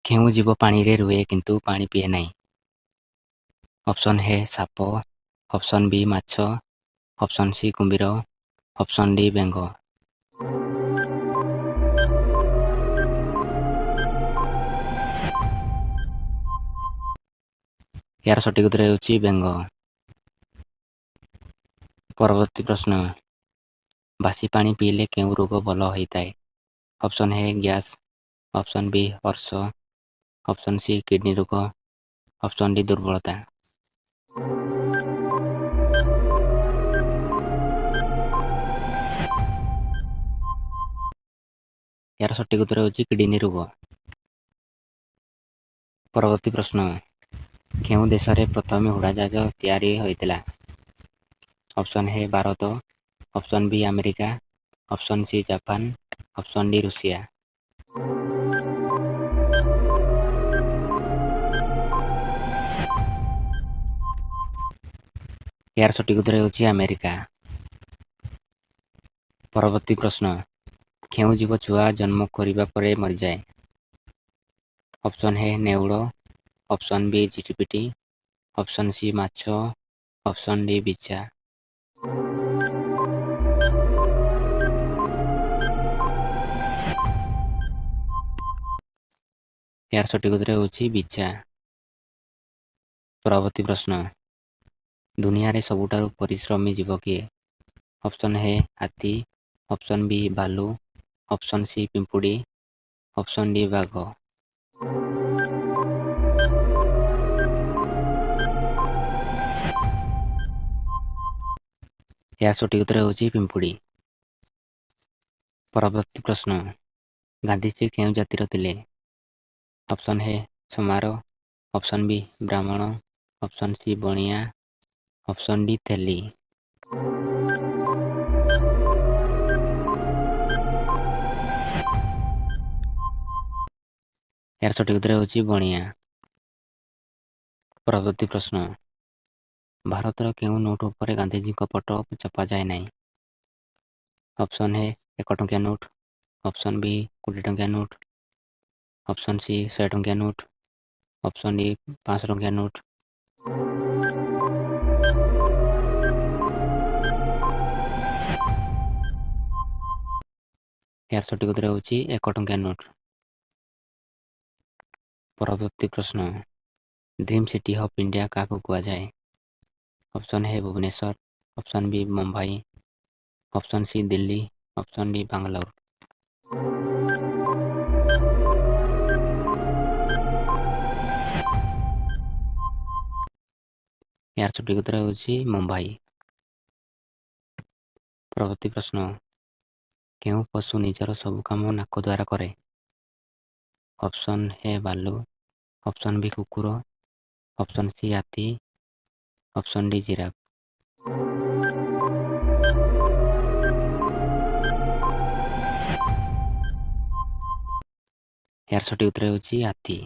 କେଉଁ ଜୀବ ପାଣିରେ ରୁହେ କିନ୍ତୁ ପାଣି ପିଏ ନାହିଁ? ଅପସନ୍ ଏ ସାପ, ଅପସନ୍ ବି ମାଛ, ଅପସନ୍ ସି କୁମ୍ଭୀର, ଅପସନ୍ ଡି ବେଙ୍ଗ। ଏହାର ସଠିକ୍ ଉତ୍ତର ହେଉଛି ବେଙ୍ଗ। ପରବର୍ତ୍ତୀ ପ୍ରଶ୍ନ, ବାସି ପାଣି ପିଇଲେ କେଉଁ ରୋଗ ଭଲ ହୋଇଥାଏ? Option A gas, option B ଅର୍ଶ, ଅପସନ୍ ସି କିଡନୀ ରୋଗ, ଅପସନ୍ ଡି ଦୁର୍ବଳତା। ଏହାର ସଠିକ୍ ଉତ୍ତର ହେଉଛି କିଡନୀ ରୋଗ। ପରବର୍ତ୍ତୀ ପ୍ରଶ୍ନ, କେଉଁ ଦେଶରେ ପ୍ରଥମେ ଉଡ଼ାଜାହାଜ ତିଆରି ହୋଇଥିଲା? Option A Bharat, option B America, option C Japan, option D Russia. ଏହାର ସଠିକ୍ ଉତ୍ତର ହେଉଛି ଆମେରିକା। ପରବର୍ତ୍ତୀ ପ୍ରଶ୍ନ, କେଉଁ ଜୀବ ଛୁଆ ଜନ୍ମ କରିବା ପରେ ମରିଯାଏ? ଅପସନ୍ ଏ ନେଉଳ, ଅପସନ୍ ବି ଝିଟିପିଟି, ଅପସନ୍ ସି ମାଛ, ଅପସନ୍ ଡି ବିଛା। ଏହାର ସଠିକ୍ ଉତ୍ତର ହେଉଛି ବିଛା। ପରବର୍ତ୍ତୀ ପ୍ରଶ୍ନ, ଦୁନିଆରେ ସବୁଠାରୁ ପରିଶ୍ରମୀ ଜୀବ କିଏ? ଅପସନ୍ ଏ ହାତୀ, ଅପସନ୍ ବି ଭାଲୁ, ଅପସନ୍ ସି ପିମ୍ପୁଡ଼ି, ଅପସନ୍ ଡି ବାଘ। ଏହାର ସଠିକ୍ ଉତ୍ତର ହେଉଛି ପିମ୍ପୁଡ଼ି। ପରବର୍ତ୍ତୀ ପ୍ରଶ୍ନ, ଗାନ୍ଧିଜୀ କେଉଁ ଜାତିର ଥିଲେ? ଅପସନ୍ ଏ ଚମାର, ଅପସନ୍ ବି ବ୍ରାହ୍ମଣ, ଅପସନ୍ ସି ବଣିଆ, ଅପସନ୍ ଡି ତେଲି। ଏହାର ସଠିକ୍ ଉତ୍ତର ହେଉଛି ବଣିଆ। ପରବର୍ତ୍ତୀ ପ୍ରଶ୍ନ, ଭାରତର କେଉଁ ନୋଟ୍ ଉପରେ ଗାନ୍ଧିଜୀଙ୍କ ଫଟୋ ଛପାଯାଏ ନାହିଁ? ଅପସନ୍ ଏ 1 ଟଙ୍କିଆ ନୋଟ୍, ଅପସନ୍ ବି 20 ଟଙ୍କିଆ ନୋଟ୍, ଅପସନ୍ ସି 100 ଟଙ୍କିଆ ନୋଟ୍, ଅପସନ୍ ଡି 500 ଟଙ୍କିଆ ନୋଟ୍। ଏହାର ସଠିକ୍ ଉତ୍ତର ହେଉଛି 1 ଟଙ୍କିଆ ନୋଟ୍। ପରବର୍ତ୍ତୀ ପ୍ରଶ୍ନ, ଡ୍ରିମ୍ ସିଟି ଅଫ୍ ଇଣ୍ଡିଆ କାହାକୁ କୁହାଯାଏ? Option A Bhubaneswar, option B Mumbai, option C Delhi, option D Bangalore. ଏହାର ସଠିକ୍ ଉତ୍ତର ହେଉଛି ମୁମ୍ବାଇ। ପରବର୍ତ୍ତୀ ପ୍ରଶ୍ନ, କେଉଁ ପଶୁ ନିଜର ସବୁ କାମ ନାକ ଦ୍ୱାରା କରେ? ଅପସନ୍ ଏ ଭାଲୁ, ଅପସନ୍ ବି କୁକୁର, ଅପସନ୍ ସି ହାତୀ, ଅପସନ୍ ଡି ଜିରାଫ। ଏହାର ସଠିକ୍ ଉତ୍ତର ହେଉଛି ହାତୀ।